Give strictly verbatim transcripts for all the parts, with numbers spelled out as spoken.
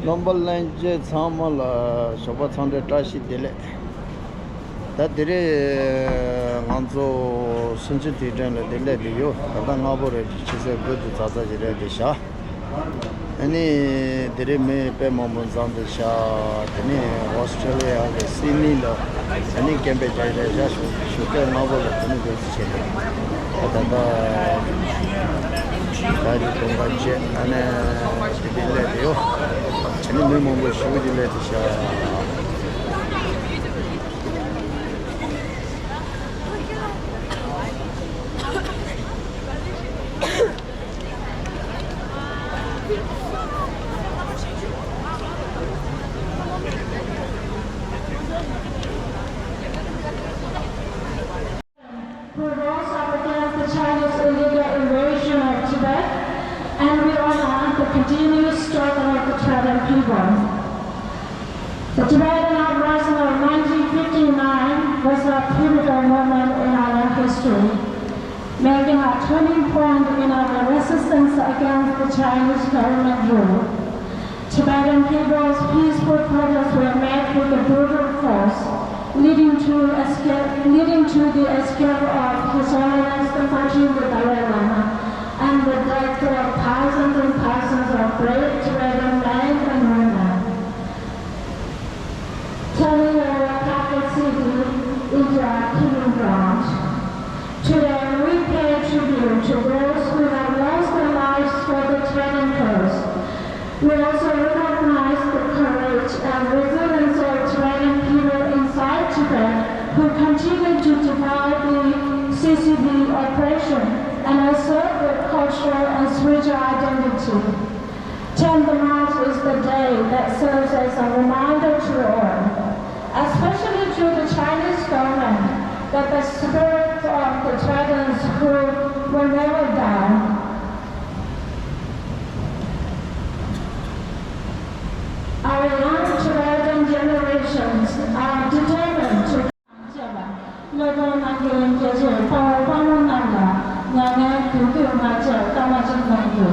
རྣམ་པ་ལྷན་རྒྱས་ཚང་མ་ལ་ཞོགས་པ་འཚམས་འདྲི་བཀྲ་ཤིས་བདེ་ལེགས། ད་དེ་རིང་ང་ཚོ་སུན་ཅི་དུས་དྲན་ལ་འདི་སླེབས་བསྡད་ཡོད། ད་ལྟ་སྔ་པོ་རེད། ཆུ་ཚོད་དགུ་དང་ཙག་ཙག་ཅིག་རེད་བསྡད་ཤག་ཨ་ནི་དེ་རིང་མི་དཔེ་མང་པོ་འཛོམས་བསྡད་ཤག་དེ་ནས་ཨོ་སི་ཀྲོ་ལི་ཡ་གི་སིད་ནི་ལ་ཨ་ནི་རྐྱེན་པས་ཀྱང་རེད་ཤག་ཞོགས་ཞོགས་ཀས་སྔ་པོ་ལ་དེ་ནས་འགྲོ་རྩིས་བྱས་ཏེ། ད་ད་ད་རེས་དུང་དཀར་བཅས་ཨ་ནི་དེ་འདི་སླེབས་བསྡད་ཡོད། ཨ་ནི་མི་མང་པོ་ཞེ་པོ་ཅིག་སླེབས་བསྡད་ཤག who rose up against the Chinese illegal invasion of Tibet, and we honor the continuous struggle of the Tibetan people. The Tibetan uprising of nineteen fifty-nine was a pivotal moment in our history, making a turning point in our resistance against the Chinese government rule. Tibetan people's peaceful protests were met with a brutal force, leading to escape, leading to the escape of His Holiness the fourteenth Dalai Lama and the death of thousands and thousands of brave Tibetan men and women. Turning our capital city into a killing ground. Today, we pay tribute to those who have lost their lives for the Tibetan cause. We also recognize the courage and resilience of Tibetan people inside Tibet who continue to defy the C C P oppression and assert their cultural and spiritual identity. Tenth March is the day that serves as a reminder to all, especially to the Chinese government, that the spirit of the Tibetans who will never die. Our young Tibetan generations are determined to བཅས་པ། སློབ་གྲྭའི་ནང་གི་སྐྱེས་ཆེན་དཔའ་བོ་དཔའ་མོ་རྣམས་ལ་མྱ་ངན་གུས་འདུད་མ་བྱས་སྐར་མ་གཅིག་གནང་རྒྱུ།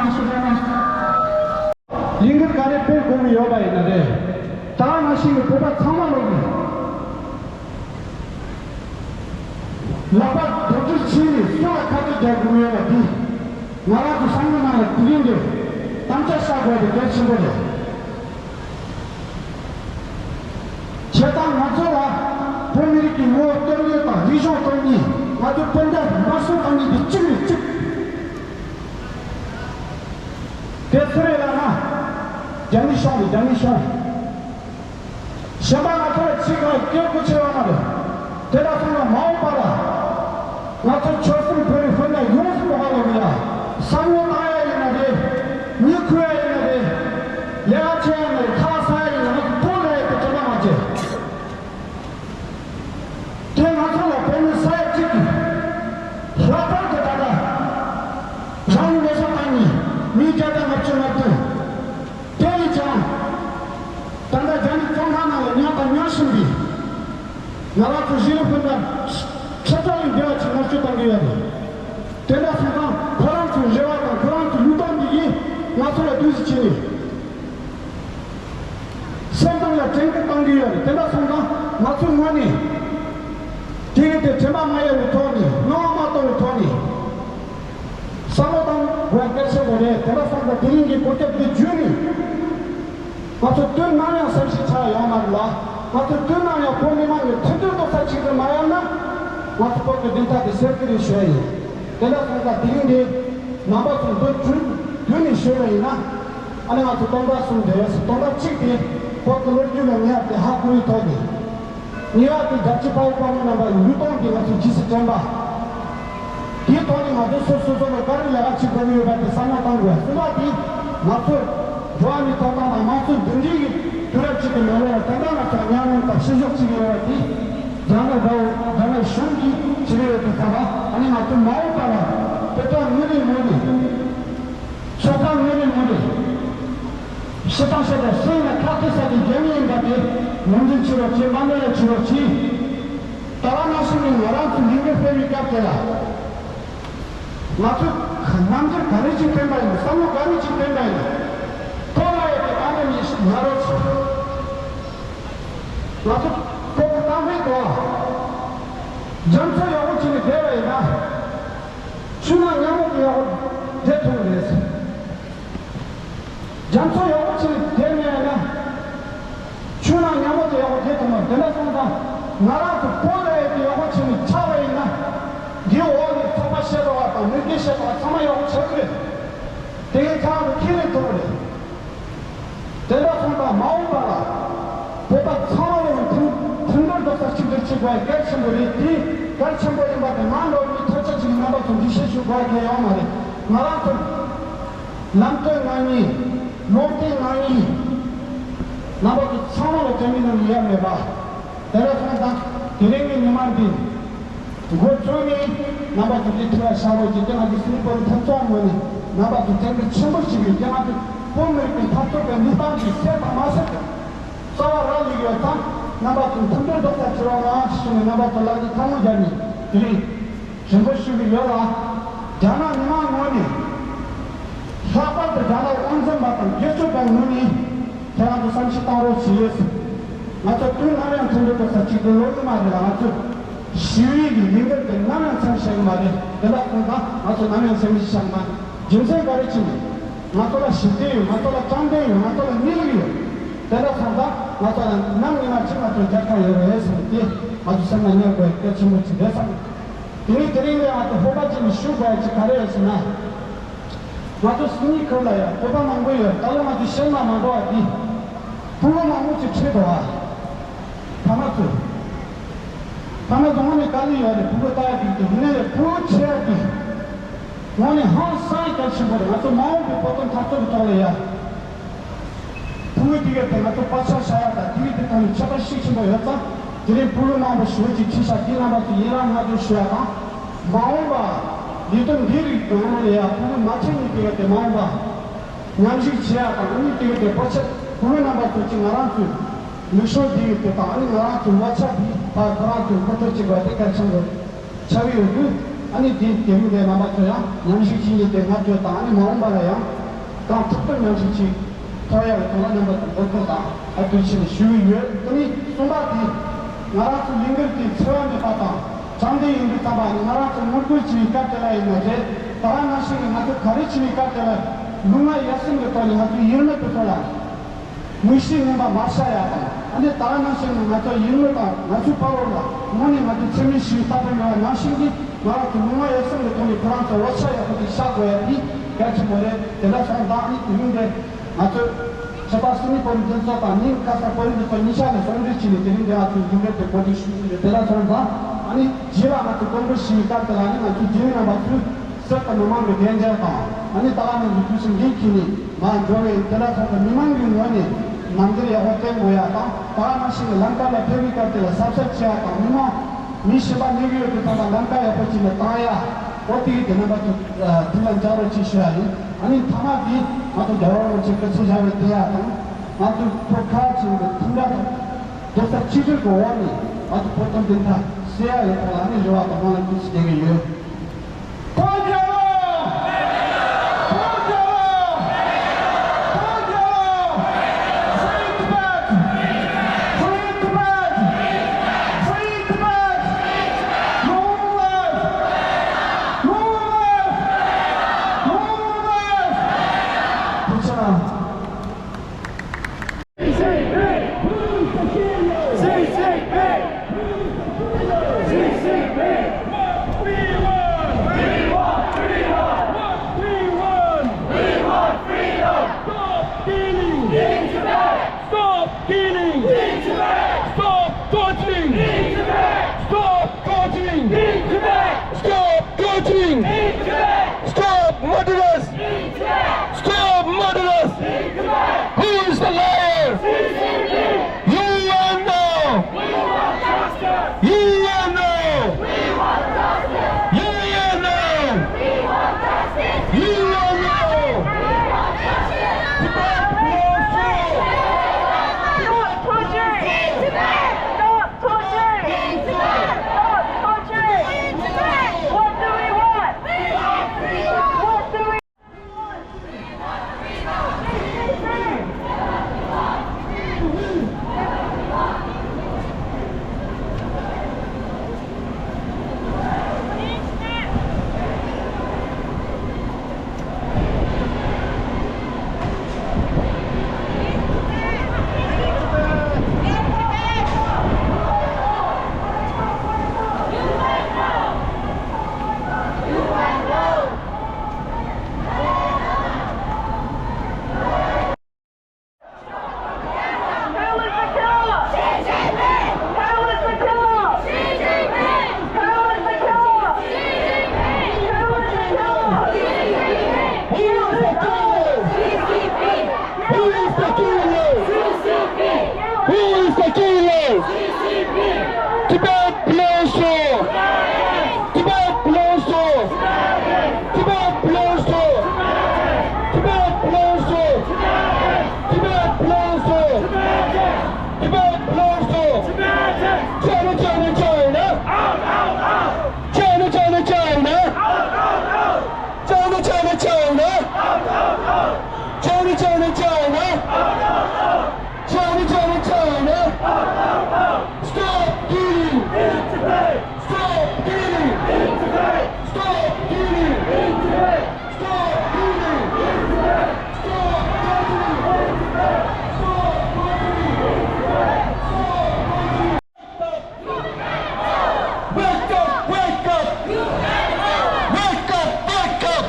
ལས་འགུལ་ག་རེ་སྤེལ་དགོས་ཀྱི་ཡོད་པ་ཡིན་ན་རེད། ད་ནང་བཞིན་གྱི་བོད་པ་ཚང་མ་ལོག་ནས། ལག་པ་རྡོག་རྡོག་བྱས་ནས་སུ་ལ་ཁ་གཏད་རྒྱག་དགོས་ཡོད་པ་འདི། ང་རང་ཚོ་བསམ་བློ་ནང་ལ་དེ་རིང་འདིར་དམ་བཅའ་བཞག་དགོས་པ་དེ་གལ་ཆེན་པོ་རེད། བྱས་ཙང་ང་ཚོ་ལ་བོད་མི་རིགས་ཀྱི་ངོ་བོ་གཏོར་ཉེས་དང་རིག་གཞུང་གཏོར་ཉེས། ང་ཚོ་སྤུན་ཟླ་དམར་གསོད་བཏང་ཉེས་དེ་གཅིག་རེད་གཅིག་དེ་སུ་རེད་ལབ་ན། རྒྱ་མི་གཞུང་རེད། རྒྱ་མི་གཞུང་། གཞན་པ་ང་ཚོ་ལ་ཕྱི་ཁ་སྐྱོ་པོ་ཆེ་བ་མ་རེད། དེ་འདྲ་སོང་ན་མ་འོངས་པ་ལ་ང་ཚོ་ཆོལ་གསུམ་བོད་རིགས་ཧུར་ནས་ཡོངས་སུ་རྫོགས་པ་ལ་ཡ་བསམ་བློ་བཏང་ཡ་ཡིན་ན་རེད། མྱི་ཁུར་ཡ་ཡིན་ན་རེད། ལས་ཀ་བྱེད་ཡ་ཡིན་ན་རེད། ཁ་ཟ་ཡ་ཡིན་ན་ང་ཚོ་བོད་ལ་ཡ་དེ་དྲན་པ་མ་བརྗེད། དེ་ང་ཚོ་ལ་བོད་མི་ས་ཡ་གཅིག་གིས་ལྷག་པར་དུ་ད་ལྟ་རང་ལུས་མེ་སྲེག་བཏང་མཁན་མི་བརྒྱ་དང་ལྔ་བཅུ་ང་བདུན། དེ་ཡིན་ཙང་། ད་ལྟ་རྒྱ་མི་བཙོན་ཁང་ནང་ལ་ཉར་དང་ཉར་བཞིན་པའི་ང་རང་ཚོ་གཞིས་ལུས་སྤུན་ཟླ་ཁྲི་ཕྲག་ལས་བདེ་བ་ཅིག་མནར་གཅོད་གཏོང་གི་ཡོད་རེད། དེ་འདྲ་སོང་ཙང་ཁོ་རང་ཚོའི་རེ་བ་དང་ཁོ་རང་ཚོའི་ལུས་སྟོབས་འདི་ཡིས་ང་ཚོ་ལ་བདུད་རྩི་བྱིན་ནས། སེམས་གཏམ་ལ་དྲན་སྐུལ་གཏང་གི་ཡོད་རེད། དེ་འདྲ་སོང་ཙང་ང་ཚོའི་ངོས་ནས་དེ་གི་དེ་དྲན་པ་མ་ཡལ་བའི་ཐོག་ནས་སྣང་བ་མ་གཏོང་བའི་ཐོག་ནས་བསམ་བློ་གཏང་དགོས་གལ་ཆེན་པོ་རེད། དེ་འདྲ་སོང་ཙང་དེ་རིང་གི་གོ་སྐབས་འདི་བརྒྱུད་ནས་ང་ཚོ་དུས་ནམ་ཡང་སེམས་ཤུགས་ཆག་ཡོང་མ་རེད་ལ། ང་ཚོ་དུས་ནམ་ཡང་བོད་མི་མང་གི་མཐུན་སྒྲིལ་རྡོག་རྩ་གཅིག་ཏུ་མ་ཡལ་ན། ང་ཚོ་བོད་ཀྱི་བདེན་མཐའ་དེ་གསལ་གྱི་རེད་ཞུ་ཡ་ཡིན། དེ་འདྲ་སོང་ཙང་དེ་རིང་འདི་རྣམ་པ་ཚོ་འདི་བརྒྱུད་བརྒྱུད་ནས་ཞུས་པ་ཡིན་ན། ཨ་ནི་ང་ཚོ་སྟོང་ཕྲག་གསུམ་དེ་སྟོང་ཕྲག་གཅིག་དེ་བོད་ཀྱི་ལོ་རྒྱུས་ལ་ངེས་པ་དེ་ཧ་གོ་བའི་ཐོག་ནས། ངེས་པ་དེ་རྒྱལ་གཅེས་དཔའ་བོ་དཔའ་མོ་རྣམ་པ་ཡི་ལུས་སྟོབས་དེ་ང་ཚོ་རྗེས་སུ་དྲན་པ། དེའི་ཐོག་ནས་ང་ཚོ་སོ་སོ་སོ་ལ་ག་རེ་ལས་ཀ་བྱེད་དགོས་ཀྱི་ཡོད་པ་དེ་བསམ་བློ་གཏང་དགོས། གསུམ་པ་དེ་ང་ཚོ་འགྲོ་བ་མིའི་ཐོབ་ཐང་དང་དམངས་གཙོ་འདུམ་འགྲིག་གི་དུས་རབས་གཅིག་གི་ནང་ལོགས་ལ་དེ་འདྲ་ང་ཚོ་མཉམ་ལས་དང་བཤུ་གཞོག་བྱེད་ཀྱི་ཡོད་པ་དེ། རྒྱ་ནག་འདྲ་བོ་རྒྱ་ནག་གཞུང་གིས་བྱེད་ཀྱི་ཡོད་པའི་ཐོག་ལ། ཨ་ནི་ང་ཚོ་མ་འོངས་པ་ལ་དེ་དག་ངོས་ནས་ངོས་ནས། ཚོགས་པ་ངོས་ནས་ངོས་ནས། སྤྱི་བཏང་བཤད་པའི་སེམས་ལ་ཁ་གཏད་ས་དེ་རྒྱ་མི་ཡིན་པ་དེ་ངོས་འཛིན་བྱེད་རོགས་བྱེད། དམའ་འབེབས་ལ་བྱེད་རོགས་བྱེད། ད་བར་ནང་བཞིན་ནས་ང་རང་ཚོ་ལས་འགུལ་སྤེལ་བའི་སྐབས་དེ་ལ། ང་ཚོས་རྣམ་འགྱུར་ག་རེ་ཅིག་བསྟན་པ་ཡིན། བསམ་བློ་ག་རེ་ཅིག་བསྟན་པ་ཡིན། ཐོག་མ་ཡོད་པའི་ཨ་མ་ནི་ང་རོ་ཆེ། ང་ཚོ་ཁོ་གི་གཏམ་དཔེ་དང་། རྒྱ་མཚོ་ཡག་པོ་བྱས་ནས་བསྡད་པ་ཡིན་ན། ཆུ་ནང་མཉམ་པོ་དེ་ཡག་པོ་བསྡད་ཐུབ་ཀྱི་རེད། རྒྱ་མཚོ་ཡག་པོ་བྱས་ནས་བསྡད་མེད་ན། ཆུ་ནང་མཉམ་པོ་དེ་ཡག་པོ་བསྡད་ཐུབ་མ་རེད། དེ་འདྲ་སོང་ཙང་ང་རང་ཚོ་བོད་ལ་ཡོད་དེ་ཡག་པོ་བྱས་ནས་ཆགས་པ་ཡིན་ན། འདིའི་འོག་ནས་ཚོགས་པ་བཤད་པ་དང་མི་སྒེར་བཤད་པ་ཚང་མ་ཡག་པོ་ཆགས་ཀྱི་རེད། དེ་གའི་ཁྱེད་རང་ཚོ་ཁས་ལེན་ཐུབ་ཀྱི་རེད། དེ་འདྲ་སོང་ཙང་མ་འོངས་པ་ལ་བོད་པ་ཚང་མ་ལ་མཐུན་མཐུན་སྒྲིལ་རྡོག་རྩ་གཅིག་སྒྲིལ་བྱེད་དགོས་པ་གལ་ཆེན་པོ་རེད། དེ་གལ་ཆེན་པོ་ཡིན་པ་དེ་ང་ལོ་ནི་ཐབས་ཆག་ཅིག་རྣམ་པ་ཚོ་འདི་ཤེས་ཞུ་དགོས་ཡ་གལ་ཡོད་མ་རེད། ང་རང་ཚོ་ལམ་སྟོན་གནང་མཁན་སློབ་སྟོན་གནང་མཁན་རྣམ་པ་ཚོ་ཚང་མ་ལ་དྲན་མི་ནང་ཡ་མེད་པ། དེ་འདྲ་སོང་ཙང་དེ་རིང་གི་ཉི་མ་འདི། འགོ་བཙུགས་ནས་རྣམ་པ་ཚོ་འདི་ཐུགས་ལ་བཞག་རོགས་གྱིས། དེ་ང་ཚོ་སི་ནི་པོ་ལི་ཐབ་ཚང་ངོས་ནས་རྣམ་པ་ཚོ་བརྩི་བཀུར་ཆེན་པོ་ཞུ་གི་ཡོད། དེ་ང་ཚོ་བོད་མི་རིགས་ཀྱི་འཐབ་རྩོད་པའི་མི་སྟངས་ཀྱི་གསལ་དང་མ་གསལ་རྩ་བ་རག་ལས་ཡོད་ཙང་། རྣམ་པ་ཚོ་མཐུན་སྒྲིལ་རྡོག་རྩ་གཅིག་རང་ངང་ཞུ་ནས་རྣམ་པ་ཚོ་ལ་འདི་ཐལ་མོ་སྦྱར་ནས་དེ་རིང་རིམ་པ་ཞུ་གི་ཡོད་ལ། རྒྱ་ནག་མི་མང་ངོས་ནས་ལྷག་པར་དུ་རྒྱ་ནག་དབང་འཛིན་པ་དང་སྒེར་གཅོད་པ་ངོས་ནས། ཁྱེད་རང་ཚོ་བསམ་ཤེས་གཏང་རོགས་བྱེད། ང་ཚོ་དུས་ནམ་ཡང་མཐུན་སྒྲིལ་རྡོག་རྩ་གཅིག་ཏུ་ལོག་གི་མ་རེད་ལ། ང་ཚོ་ཞི་བའི་གི་ལས་འགུལ་དེ་ནམ་ཡང་མཚམས་བཞག་གི་མ་རེད། དེ་འདྲ་སོང་ཙང་ང་ཚོ་ནམ་ཡང་སེམས་ཤུགས་བཅག་མ། རྒྱུ་མཚན་ག་རེ་བྱས་ནས་ང་ཚོ་ལ་ཞི་བདེ་ཡོད། ང་ཚོ་ལ་དྲང་བདེན་ཡོད། ང་ཚོ་ལ་གནས་ལུགས་ཡོད། དེ་འདྲ་སོང་ཙང་ང་ཚོ་ལ་ནམ་ཡིན་ན་ཅི་ང་ཚོ་རྒྱལ་ཁ་ཡོད་རེད་བསམ་སྟེ་ང་ཚོ་སེམས་ལ་ངེས་དགོས་གལ་ཆེན་པོ་ཅིག་རེད་བསམ། དེ་ནས་དེ་རིང་ལས་ང་ཚོ་ཧོ་པ་ཅིག་ནས་ཞུ་དགོས་ཡ་ཅིག་ག་རེ་ཡོད་ཟེར་ན། ང་ཚོ་སུ་ཉིད་ཁུལ་ལ་ཡང་བོད་པ་མང་པོ་ཡོད། ད་ལོ་ང་ཚོ་ཤེས་མ་མ་འགྲོ་བ་འདི་ཕྲུ་གུ་མང་པོ་ཅིག་ཁྲིད་འགྲོ་བ། ཕ་མ་ཚོས་ཕ་མ་ཚོ་དངོས་གནས་དཀའ་ལས་ཡོད་རེད། ཕྲུ་གུ་ལྟ་ཡ་འདི་དེ་ནས་ཕྲུ་གུ་ཆེ་ཡ་འདི་དངོས་གནས་ཧང་སང་ཡ་གལ་ཆེན་པོ་རེད། ང་ཚོ་མ་འོངས་པའི་བོད་དོན་འཐབ་རྩོད་ཀྱི་ཐོག་ལ་ཡ། ཕྲུ་གུ་དེ་གའི་ཐད་ང་ཚོ་བག་ཆགས་བཞག་ཡ་དང་དེ་གའི་ཐད་ཁ་ནས་ཁྱད་པར་ཤུགས་ཆེན་པོ་ཡོད་ཙང་། དེ་རིང་ཕྲུ་གུ་མང་པོ་ཞེ་པོ་ཅིག་ཁྲིད་ཤག་འདི་རྣམ་པ་ཚོ་ཡིད་རང་མངའ་ཐུལ་ཞུ་ཡ་དང་། མ་འོངས་པ་ལས་དོན་འདིའི་རིགས་ཀྱི་ངོ་ལ་ཡ་ཕྲུ་གུ་མ་ཁྲིད་ནས་དེ་གའི་ཐད་མ་འོངས་པ་མཉམ་ཞུགས་བྱེད་ཡ་དང་། ཨ་ནི་དེ་གའི་ཐད་པོ་ཆེ་ཕྲུ་གུ་རྣམ་པ་ཚོ་ཅིག་ང་རང་ཚོའི་ལུགས་སྲོལ་འདི་གའི་ཐད་དང་། ཨ་ནི་ང་རང་ཚོའི་ངོ་ཚབ་འདི་ཕར་ཁོ་རང་ཚོའི་མཁོ་སྤྲོད་བྱེད་དགོས་དེ་གལ་ཆེན་པོ་ཆགས་ཀྱི་ཡོད་དུས། ཨ་ནི་དེ་དེ་རིང་འདིར་རྣམ་པ་ཚོ་ཡང་མཉམ་ཞུགས་བྱེད་མཁན་དེ་ང་ཚོ་དང་། ཨ་ནི་མ་འོངས་པ་ལ་ཡང་ དང་ཐུགས་ཕན་ཡང་ཞིག་ཅིག་ཐོགས་ཡག་གི་ཐོག་ལ་རྣམ་པ་དང་འབོད་སྐུལ་དང་ཨ་འདུད་ཆེན་ཞུ་གི་ཡོད། དེ་ནས་གསུམ་པ་དེ་ང་རང་ཚོ་ལས་འགུལ་དེ་འཚེ་བ་མེད་པ་དང་དྲང་བདེན་ཡིན་པའི་ཐོག་ལ་ང་རང་ཚོ་ངོ་རྒོལ་བྱེད་པའི་སྐབས་དེ་ལ་ཡིན་ན་རེད། ད་ག་ནང་བཞིན་གྱི་ང་ཚོ་ག་རེ་བྱེད་པའི་སྐབས་དེ་ལ་ལུས་ངག་ཡིད་གསུམ་གྱི་ཐོག་ནས་ང་ཚོ་ཡིད་མེད་དུ་སོང་ཡག་མིག་ཤེལ་ངན་པ་མ་ཤར་ཡག་དང་། ཨ་ནི་ད་ག་ནང་བཞིན་གྱི་ང་ཚོ་ཡིད་མེད་དང་ང་ཚོའི་ཕ་བོང་ལ་དངོས་གནས་ང་ཚོ་འཚེ་མེད་ཞི་བའི་ལྟ་བུ་ཡོད་པ་ནང་བཞིན་གྱི་ང་རང་ཚོ་ལུས་ངག་ཡིད་གསུམ་གྱི་ཐོག་ནས་ཁོ་རང་ཚོ་འོ་ཆ་ཡག་པོ་དེ་བཞག་དགོས་ཡག་དེ་གལ་ཆེན་པོ་རེད། དེ་འདྲ་སོང་ཙང་ཨ་ནི་དེ་རིང་འདི་ང་ཚོས་ཆབ་བྲག་སུད་སི་བོད་རིགས་འདུ་ཚོགས་དང་ནིང་ཁ་སང་བོད་རིགས་འདུ་ཚོགས་གཉིས་ཆ་ནས་ཟུང་འབྲེལ་བྱས་ནས་དེ་རིང་འདི་ང་ཚོས་ལས་འགུལ་དེ་གོ་སྒྲིག་ཞུས་ཡོད། དེ་འདྲ་སོང་ཙང་ཨ་ནི་རྗེས་ལ་ང་ཚོས་དགོངས་པ་ཞུ་བའི་སྐབས་དེ་ལ་ནི་ང་ཚོས་རྗེས་ལུས་རྣམ་པ་ཚོས་གསེར་དང་མི་མང་གི་བདེ་འཇགས་དང་ཨ་ནི་ད་ག་ནང་བཞིན་དུས་ཆེན་འདི་འཁྱེར་ནས་མར་འགྲོ་བའི་དེ་འདྲ་སོང་ཙང་མི་མང་གི་ངོས་ནས་རྣམ་འགྱུར་ཡག་པོ་བསྟན་དགོས་ཡག་དང་། ད་ག་ནང་བཞིན་གྱི་ལམ་ཁ་ལ་ཕེབས་པའི་སྐབས་དེ་ལ་གཟབ་གཟབ་བྱེད་ཡག་དང་། མི་མང་མི་གཞན་པ་གནས་ཀྱི་ཡོད་དུས་ཙམ་པ་ལམ་ཁ་ཡག་པོ་ཅིག་ལ་བཏང་ཡག་འོ་དེ་གི་དེ་རྣམ་པ་ཚོ་དེ་ལ་འཇགས་རོགས་ཅེས་ཞུ་ཡག་ཡིན། ཨ་ནི་མཐའ་མ་དེ་ང་ཚོ་རྒྱལ་བ་རིན་པོ་ཆེ་སྐུ་ཚེ་ཞབས་པད་བརྟན་ཡག་དང་། ང་ཚོ་བོད་ཁ་བྱེད་པའི་མཐུན་སྒྲིལ་དང་རྡོག་རྩ་གཅིག་སྒྲིལ་གྱི་འོག་ནས་ང་ཚོ་བོད་དོན་བདེན་མཐའ་གསལ་ཡག་ཡོད་པ་ལ་ནི་རེ་བ་དང་སྨོན་ལམ་ཐུགས་སུ་བསྐྱེད་ཀྱི་ཡོད། བོད་རྒྱལ་ལོ། བོད་རྒྱལ་ལོ། བོད་རྒྱལ་ལོ། Free Tibet! Free Tibet! Free Tibet! Long live! Long live! Long live! ཐུགས་རྗེ་གནང་། Xi Jinping! Xi Jinping! Xi Jinping! What we want! We want freedom! What we want! We want freedom! Stop killing! In Tibet! Stop killing! In Tibet! Stop torturing! In Tibet! Stop torturing! In Tibet! Stop torturing! In Tibet! Stop murderers! In Tibet! Stop murderers! In Tibet! Who is the liar? Xi Jinping! U N O! We want justice! U N O! We want justice! U N O! We want justice! U N O! We want justice! Tibet belongs to— Stop torturing! Stop torturing! Stop torturing! What do we want? What do we Who is the killer? Xi Jinping! Who is the killer? Xi Jinping! Who is the killer? Xi Jinping! Who is the killer? Xi Jinping! Who is the killer? Who is the killer? Xi Jinping! Who is the killer? Xi Jinping! Tibet belongs to— Tibet belongs to— Tibet belongs to— Tibet belongs to— Tibet belongs to— Tibet belongs to— China, China, China! Out, out, out! China, China, China! Out, out, out! China, China, China! Out, out, out! China, China, China! Out, out, out! China, China, China! Out, out, out! Stop killing! In Tibet! Stop killing! In Tibet! Stop killing! In Tibet! Stop killing! In Tibet! Stop torturing! In Tibet! Stop torturing! In Tibet! Stop torturing! Wake up! Wake up! Wake up! Wake up!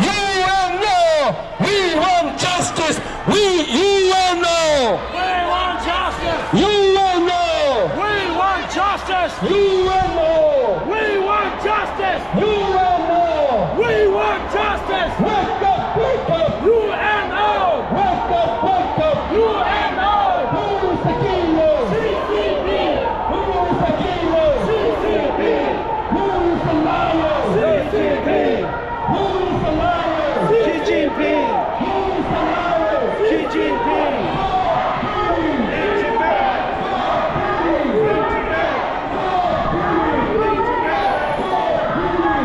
U N O! We want justice! We, U N O! We want justice! U N O! We want justice! U N O! We want justice! U N O! We want justice! Wake up! Wake up! U N O! Wake up! Wake up! U N O! Who is the killer? Xi Jinping! Who is the killer? Xi Jinping! Who is the liar? Xi Jinping! Who is the liar? Xi Jinping! Who is the liar? Xi Jinping! Stop killing! In Tibet! Stop killing! In Tibet! Stop killing! In Tibet!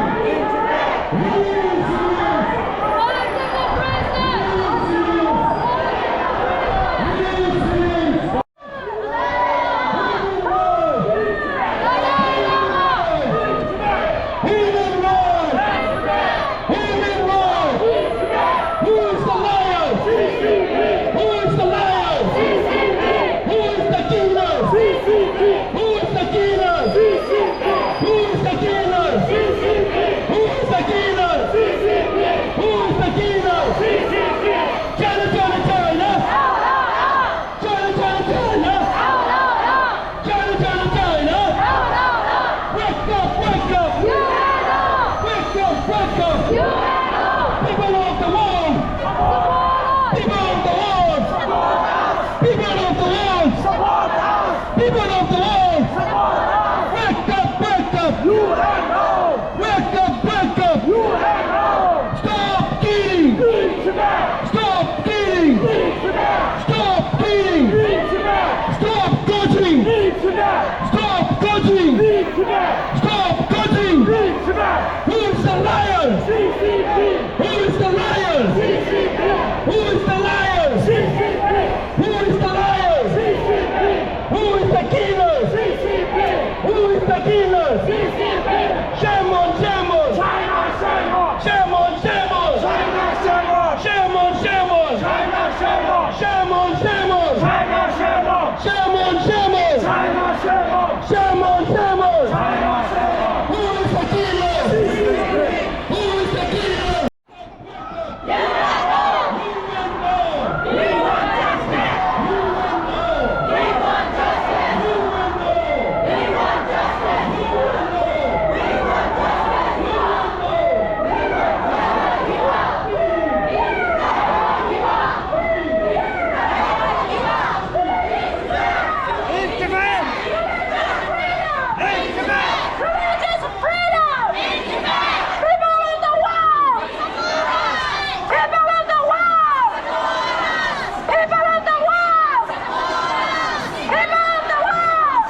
In Tibet! Release! Release! Stop killing! Stop torturing! Stop torturing! Stop torturing! Who is the liar? Who is the liar? Who is the liar? Who is the liar? Who is the killer? Who is the killer? Shame on, shame on! China, shame on! Shame on, shame on! China, shame on! Shame on, shame on! China, shame on! Shame on, shame on! China, shame on! Shame on, shame on! China, shame on! Shame on, shame on! China, shame on! Who is the killer? Who is the killer? Religious freedom! People of the world! People of the world! People of the world! People of the world!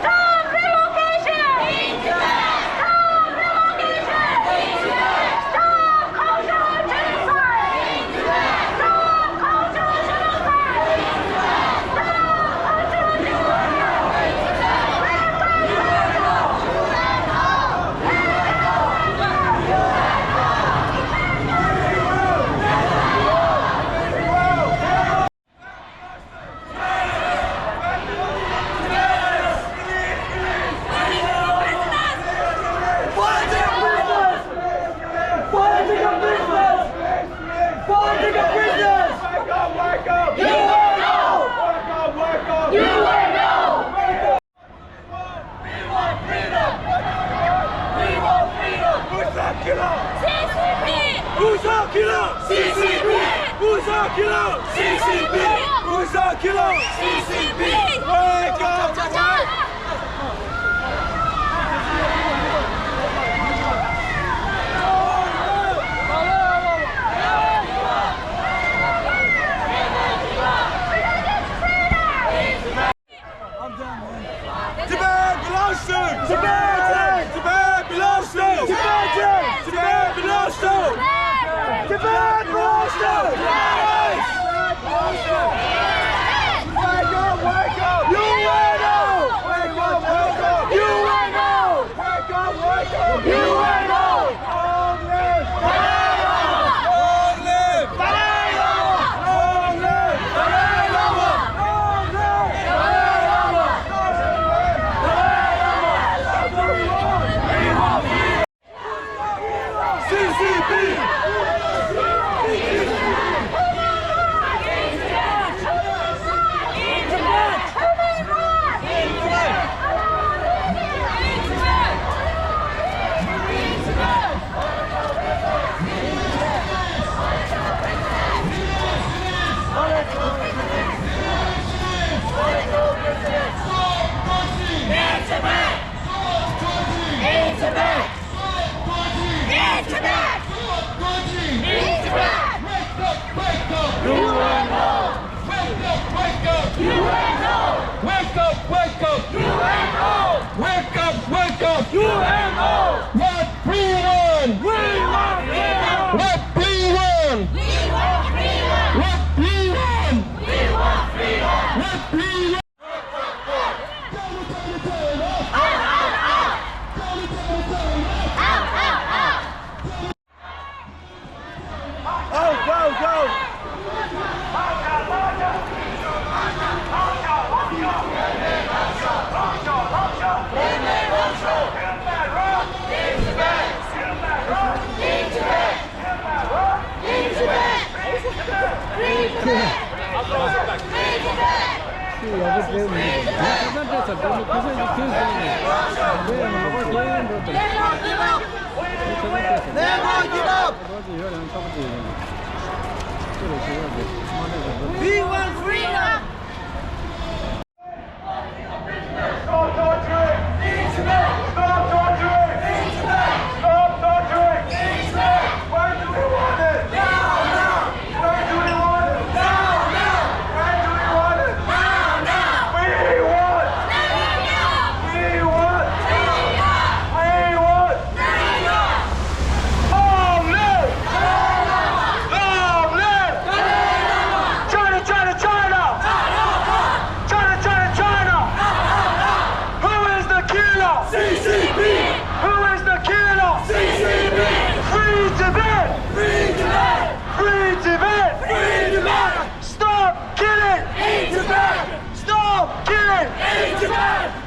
Stop relocation! Stop relocation! Stop cultural genocide! Stop cultural genocide! Stop cultural genocide! Wake up! Wake up! Wake up! You will know! We want freedom! We want freedom! Who's the killer? C C P! Who's the killer? C C P! Who's the killer? C C P! Who's the killer? C C P! Wake up! Tibet belongs to Tibetans! Tibet belongs to Tibetans! Tibet belongs to Tibet belongs to Tibet! Wake up, wake up! U N O! Wake up, wake up! U N O! Wake up, wake up! U N O! Long live! Long live! Long live! C C P! Wake up, wake up! U N O! Wake up, wake up! U N O! Wake up, wake up! U N O! What we want! We want freedom! What we want! We want freedom! What we want! We want freedom! What we want! Out, out, out! Never give up! We want freedom! Stop torturing! Stop torturing! Stop torturing! When do we want it? Now! Now! When do we Stop killing! Stop killing!